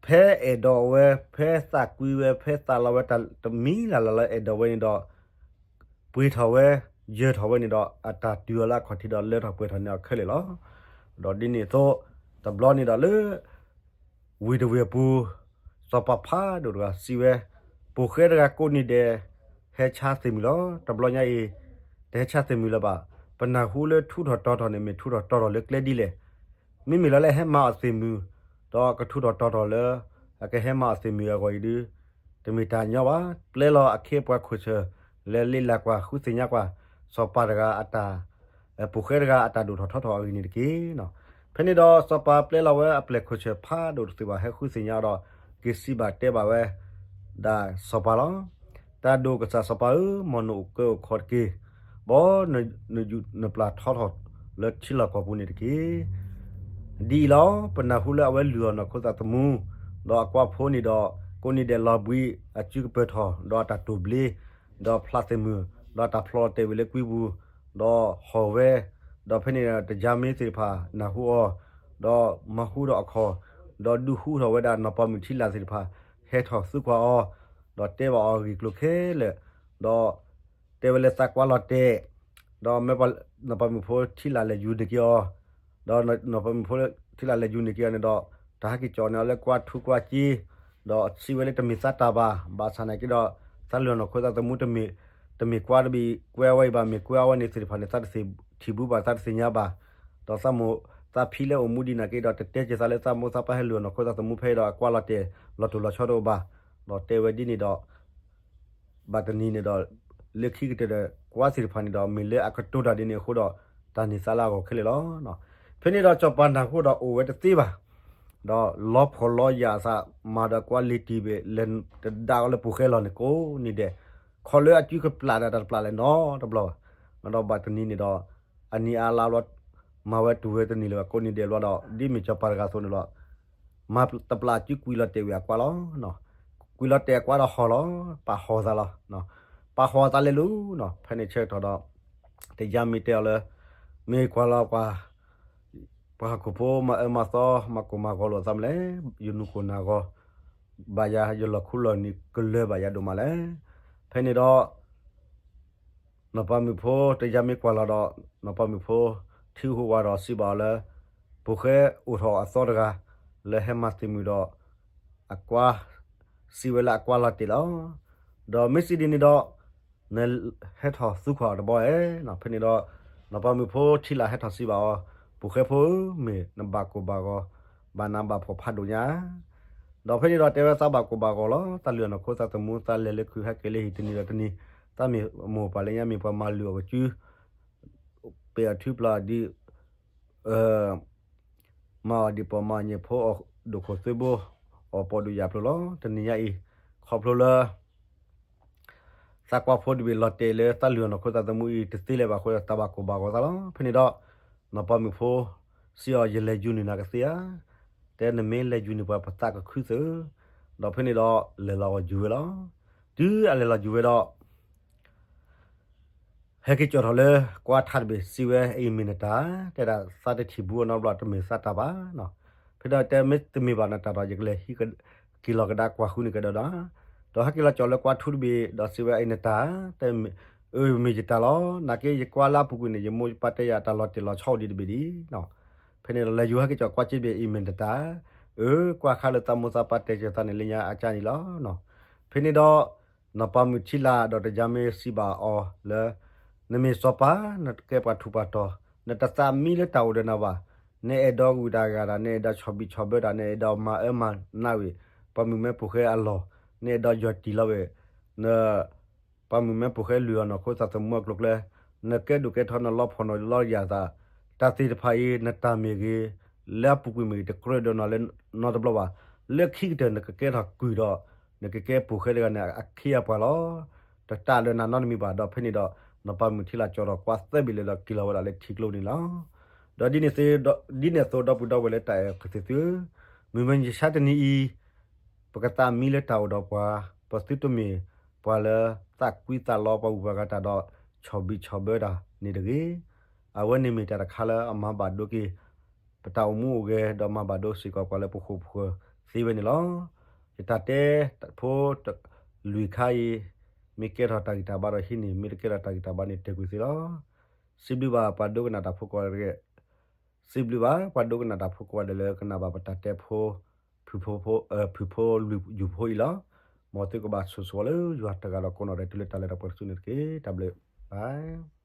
ဖဲအဲၣ်ဒိးဝဲ ဖဲသးကွံဝဲ ဖဲသးလီဝဲ တၢ်တမံၤလၢ်လၢ်လၢအဲၣ်ဒိးဝဲန့ၣ်ဒီး ပှ့ၤထီၣ်ဝဲ ယၢၤထီၣ်ဝဲန့ၣ်ဒီး အတၢ်တုၤအီၤလၢအခီၣ်ထံးဒီး လၢထီၣ်ပှဲၤထီၣ်န့ၢ်အီၤခဲလၢာ်လီၤ. ဒီးဒ်န့ၣ်အသိး တဘျီန့ၣ်ဒီးလၢ ဝ့ၢ်တဝ့ၢ်အပူၤ စီၤပၤဖးဒိၣ်တဂၤစံးဝဲ, ပိာ်ဃဲတဂၤကိးနံၤဒဲး ဟဲဆါသ့ၣ်မုၢ်လီၤ. တဘျီညါအံၤ တဟဲဆါသ့ၣ်မုၢ်လၢၤဘၣ်. ပနၢ်ဟူလၢထူးထီၣ်တီၤထီၣ်န့ၣ် မ့ၢ်ထူးထီၣ်တီၤထီၣ်လၢကျဲဒ်လဲၣ်. မ့မ့ၢ်လၢလၢဟဲမၤအီၣ်သ့ၣ်မုၢ် ဒီးကထူးထီၣ်တီၤထီၣ်လၢ အကဟဲမၤအီၣ်သ့ၣ်မုၢ်အဂီၢ်အံၤဒု တမ့ၢ်တၢ်ညီဘၣ်. ပျဲလီၤအခ့အပှၤခိၣ်ဆၢၣ် လဲၤလ့လၢ်ကွၢ်ဃုသ့ၣ်ညါကွၢ် စီၤပၤတဂၤအတၢ် ပိာ်ဃဲတဂၤအတၢ်ဒိၣ်ထီၣ်ထီထီၣ်အဂ့ၢ်န့ၣ်တက့ၢ်. ဖဲန့ၣ်ဒီးစီၤပၤပျဲလီၤဝဲအပျဲၢ်ခိၣ်ဆၢၣ်ဖးဒိၣ်တသ့ဘၣ် ဟဲဃုသ့ၣ်ညါဒီး က့ၤစံးဘၣ်တဲဘၣ်ဝဲ ဒၣ်စီၤပၤလီၤ. တၢ်ဒိၣ်ကစၢ်စီၤပၤဧၢ, မ်နအိၣ်ကၢအိၣ်ခီတက့ၢ်. ဘီနယူးနပျၢ်ထီထီၣ်လၢထံလီၢ်ကီၢ်ပူၤန့ၣ်တက့ၢ်. ဒ်အံၤလီၤ. ပနၢ်ဟူလၢအဝဲလုၢ်အီၣ်နီၢ်ခိသးသမူ ဒီးအကွၢ်ဖိန့ၣ်ဒီး ကိးနံၤဒဲးလီၤဘှံးအစုကပၢၤထီၣ် ဒီးအတၢ်တိာ်ဘျ့ ဒီးဖျးသ့ၣ်မုၢ် ဒီးတၢ်ဖျီတဲာ်ဝံၤလၢကွံပူၤ ဒီးဟီၣ်ဝဲ, ဒီးဖဲန့ၣ်တယါမ့ၢ်သ့ၣ်တဖၣ်နၢ်ဟူအီၤ, ဒီးမၤဟူဒီးအခီၣ်, ဒီးဒုးဟူထီၣ်ဝဲဒၣ်နီၢ်ပၤမုၣ်ထံလာ်သ့ၣ်တဖၣ် ဟဲထီၣ်သံကွၢ်အီၤ, ဒီးတဲဘၣ်အီၤဂ့ၢ်ကျိၤခဲလၢာ်, ဒီး တဲဝဲလၢသးကွၢ်လီၤတဲာ်, ဒီးမ့ၢ်ပှၤနီၢ်ပၤမုၣ်ဖိထံလာ်လဲၤယူၤန့ၢ်က့ၤအီၤ, ဒီးနီၢ်ပၤမုၣ်ဖိထံလာ်လဲၤယူၤန့ၢ်က့ၤအီၤန့ၣ်ဒီး တၢ်ဟဲက့ၤကၠီၣ်န့ၢ်အီၤလၢကွၢ်ထူကွၢ်က့, ဒီးစံးဝဲလၢတမ့ၢ်သးတၢ်ဘၣ်, ဘၣ်ဆၣ်နာ်က့ဒီး သးလုၢ်အီၣ်နီၢ်ခိသးသမူ တမ့ၢ်ကွၢ်တဘ့ၣ်ကွဲအဝဲအံၤဘၣ်, မ့ၢ်ကွဲအဝဲန့ၣ်သ့ၣ်တဖၣ်န့ၣ် သးတသ့ၣ်ထံၣ်ဘူဘၣ် သးတသ့ၣ်ညါဘၣ်, ဒီးသးမိၢ်သးဖံလၢအိၣ်မူဒံးနာ်က့ဒီး တတဲက့ၤသးလၢသးမိၢ်သးပၢ်ဟဲလုၢ်အီၣ်နီၢ်ခိသးသမူဖဲအံၤဒီး အကွၢ်လီၤတဲာ်လီၤတိၢ်လီၤဆီတအိၣ်ဘၣ်, ဒီးတဲဝဲဒ်န့ၣ်ဒီး ဘၣ်တနံၤန့ၣ်ဒီး လၢခံကတၢၢ်ဒီး ကွၢ်သ့ၣ်တဖၣ်န့ၣ်ဒီး မ့ၢ်လၢအကတိၤတၢ်ဒ်န့ၣ်အဃိဒီး တၢ်န့ၢ်သါလၢအဂီၢ်ခဲလၢာ်လီၤ. ဖဲန့ၣ်ဒီးစီၤပၤနၢ်ဟူဒီးအိၣ်ဝဲတသ့ဘၣ်, ဒီးလီၤဖှီၣ်လီၤယာ်အသး မၤဒီးကွၢ်လ့ၤတံၢ်ဘ့ၣ် လဲၤတဒါအီၤလၢပူၤဃဲလီၤန့ၣ်ကိးနံၤဒဲး, ခီလၢအစုကပျၢ်ဒီးတၢ်တပျၢ်လဲၣ်နီတဘျီဘၣ်, ဒီးဘၣ်တနံၤန့ၣ်ဒီး အနံၤအါလါဘျီ မၤဝဲတူၢ်ဝဲတန့ၢ်လၢၤဘၣ် ကိးနံၤဒဲးဘျီဒီး ဒ်မ့ၢ်စီၤပၤတဂၤအသိးန့ၣ်လီၤ. မၤတပျၢ်စုကွံာ်လီၤတဲာ်ဝံၤအကွၢ်လီၤ. ကွံာ်လီၤတဲာ်အကွၢ်ဒီးဟီၣ်လီၤ. ပာ်ဟီၣ်သးလီၤ. ပာ်ဟီၣ်သးလဲၤလူၤနီၤ ဖဲန့ၣ်ဆၢကတီၢ်ဒီး တယါမ့ၢ်တဲအီၤလၢ မ့ၢ်ကွၢ်လီၤကွၢ် ပှၤဟီၣ်ခိၣ်ဖိမၤအၢမၤသီ မၤကိၢ်မၤဂီၤလိာ်သးမနုၤလဲၣ်, ယနူၤကိၢ်နၢ်ဂီၤ ဘၣ်ယၤ ယလီၢ်ခူလီၢ်နံၤကလၢၤဘၣ်ယၤဒိၣ်မးလဲၣ်. ဖဲန့ၣ်ဒီး နီၢ်ပၤမုၣ်ဖိတယါမ့ၢ်ကွၢ်လီၤဒီး နီၢ်ပၤမုၣ်ဖိထံၣ်ဟူဝါဒီးစံးဘၣ်အီၤလၢ ပူၤဃဲအိၣ်ထီၣ်အသီတဂၤ လၢဟဲမၤသံၣ်မုၢ်ဒီး အကွၢ် စံးဝဲလၢအကွၢ်လီၤတဲာ်လီၤ. ဒီးမ့ၢ်စံးဒ်န့ၣ်ဒီး နဟဲထီၣ်သံကွၢ်အီၤတဘျီဧါ. ဖဲန့ၣ်ဒီး နီၢ်ပၤမုၣ်ဖိထံလာ်ဟဲထီၣ်စံးဘၣ်အီၤ, ပူၤဃဲဖိဧၢ, မ့ၢ်နဘၣ်ကိၢ်ဘၣ်ဂီၤ ဘၣ်နးဘၣ်ဖှီၣ်ဖးဒိၣ်ညါ ဒီးဖဲန့ၣ်ဒီးတဲဝဲသးဘၣ်ကိၢ်ဘၣ်ဂီၤလီၤ. သးလုၢ်အီၣ်နီၢ်ခိသးသမူ သးလဲၤလၢခုးဟဲက့ၤလၢဟံၣ်တနံၤဒီးတနံၤ, သးမ့ၢ်မိၢ်ပၢ်လၢညါမ့ၢ်ပှၤမၤလုၢ်အီၣ်ကစု ပဲာ်အီၤထုပျၢ်ဒ် မၤအီၣ်ဒံးပိာ်မၤအီၣ်ညဲၣ်ဖိအီၣ်ဒိၣ်ခိၣ်သွ့ဘိ အီၣ်ပိာ်ဒိၣ်ယၣ်ဖျိလီၤ. တနံၤညါအံၤ ခီဖျိလၢ သးကွၢ်ဖိတဘ့ၣ်လီၤတဲာ်လၢသးလုၢ်အီၣ်နီၢ်ခိသးသမူအံၤတသ့လၢၤဘၣ်အဃိဒီး သးဘၣ်ကိၢ်ဘၣ်ဂီၤသးလီၤ. ဖဲန့ၣ်ဒီး နီၢ်ပၤမုၣ်ဖိစံးအီၤ ယလဲၤယူၤန့ၢ်နၤကသ့ဧါ. တဲနမ့ၢ်လဲၤယူၤန့ၢ်ပှၤပသးကခုသၢ, ဒီးဖဲန့ၣ်ဒီး လဲၤလီၤယူၤဝဲလီၤ. တုၤအလဲၤလီၤယူၤဝဲဒီး ဟဲက့ၤကၠီၣ်ထီၣ်လၢကွါထးတဘ့ၣ် စံးဝဲအံၤမ့ၢ်နတၢ်, တဲဒၣ်သးတထံၣ်ဘူးအနီတဘျီ တမ့ၢ်သးတၢ်ဘၣ်နီၤ. ဖဲဒီးတဲမ့ၢ်တမ့ၢ်ဘၣ်နတၢ်ဒီး ယကလဲၤဟံးက့ၤလီၤကဒါကွၢ်ဃုန့ၢ်ကဒီးဒီး, ဒီးဟဲက့ၤလီၤကၠီၣ်လၢကွါထူတဘ့ၣ် ဒီးစံးဝဲအံၤနတၢ်, တဲ အၢ မ့ၢ်ယတၢ်လီၤ. နာ်က့ယကွါလၢအပူၤကွံာ်န့ၣ် ယမိၢ်ယပၢ်တဲယၤတၢ်လီၤတဲာ်လီၤဆီအိၣ်ဒံးတဘ့ၣ်ဒံးနီၤ. ဖဲန့ၣ်ဒီးလဲၤယူၤဟဲက့ၤကၠီၣ်ကွါစ့ဘ့ၣ် အံၤမ့ၢ်နတၢ်, အၢ ကွၢ်ခါလၢသးမိၢ်သးပၢ်တဲက့ၤသးန့ၣ်လၢညါအကါန့ၣ်လီၤနီၤ. ဖဲန့ၣ်ဒီး နီၢ်ပၤမုၣ်ထံလာ်ဒီးတယါမ့ၢ်စံးဘၣ်အီၤလၢ နမ့ၢ်စီၤပၤ နကဲပှၤထူးပှၤတီၤ, နတသးမံလၢတၢ်အိၣ်ဒီးနၤဘၣ်. နအဲၣ်ဒိးဂုာ်တၢ်ဂၤတၢ်, နအဲၣ်ဒိးဆီၣ်ဘံၣ်ဆီၣ်ဘၢတၢ်, နအဲၣ်ဒိးမၤအၢမၤနးဝံၤ ပှၤမုၣ်မဲဖိဃဲအလီၢ်, နအဲၣ်ဒိးယီၢ်တံၢ်လီၤဝဲ န ပှၤမုၣ်မဲဖိဃဲလွံၢ်အီၤနီၢ်ခိသးသမူအကျိၤကျဲ, နကဲဒိၣ်ကဲထီ နလီဖှီၣ်နီၢ်လီယၢ်သး, တၢ်သ့ၣ်တဖၣ်အံၤ နတၢ်မ့ၢ်ဂ့ၤ, လၢအပူၤကွံာ်မ့ၢ်ဂ့ၤ တကြၢးဒီးနၤလၢနီတဘျီဘၣ်. လၢခံကတၢၢ်နကကဲထီၣ်ကုၢ်ဒီး နကကဲပိာ်ဃဲတဂၤန့ၣ် အခ့အပှၤလီၤ. တတၢ်လၢနၤနီတမံၤဘၣ်. ဒီးဖဲန့ၣ်ဒီး နီၢ်ပၤမုၣ်ထံလာ်ကၠီၣ်ထီၣ်ကွါသၢဘ့ၣ်လၢဒီးက့ၤလီၤဝဲဒၣ်လၢထံကျိန့ၣ်လီၤ. ဒီးဒ်န့ၣ်အသိး ဒီပုၢ်ဒီဝဲၢ်လၢတၢ်အဲၣ်ခီၣ်သ့ၣ်သုဧၢ, မုၢ်မဆါတနံၤအံၤ ပကသးမံလၢတၢ်အိၣ်ဒီးပှၤ, ပသုတမ့ၢ်ပှၤလၢသးကွံသးလီပှၤဂုၤပှၤဂၤတၢ်ဒီး ဆီၣ်ဘံၣ်ဆီၣ်ဘၢတၢ်န့ၣ်တဂ့ၤ. အဝဲန့ၣ်မ့ၢ်တၢ်တခါလၢအမၤဘၣ်ဒိက့ၤ ပတၢ်အိၣ်မူအိၣ်ဂဲၤဒီးမၤဘၣ်ဒိစ့ၢ်ကီးပှၤလၢပဃိၣ်ပဃၢၤသ့ဝဲန့ၣ်လီၤ. ယတၢ်တဲဖိတလွံၢ်ခါအံၤ, မ့ၢ်ကဲထီၣ်တၢ်ဂံၢ်တၢ်ဘါဒီးဟံးန့ၢ်, မ့ၢ်တကဲထီၣ်တၢ်ဂံၢ်တၢ်ဘါန့ၣ် တဲာ်ကွံာ်သ့လီၤ. စံးဘျုးဘၣ်ပှၤဒိကနၣ်တၢ်ဖိကိးဂၤဒဲး, စံးဘျုးဘၣ်ပှၤဒိကနၣ်တၢ်ဖိကိးဂၤဒဲးလၢကနၣ်ဘၣ်ပတၢ်တဲဖိ ဖုၣ်ဖိ ဖုၣ်ဖိလွံၢ်ယူၢ်ဖိအံၤလီၤ. မ်သုကဘၣ်ဆိၣ်ဂ့ၤဆိၣ်ဝါလၢယွၤတဂၤဒီးကိးနီၢ်ဒဲးတုၤလၢတၢ်လၢတၢ်ပှဲၤတစုန့ၣ်တက့ၢ်. တၢ်ဘျုး, bye.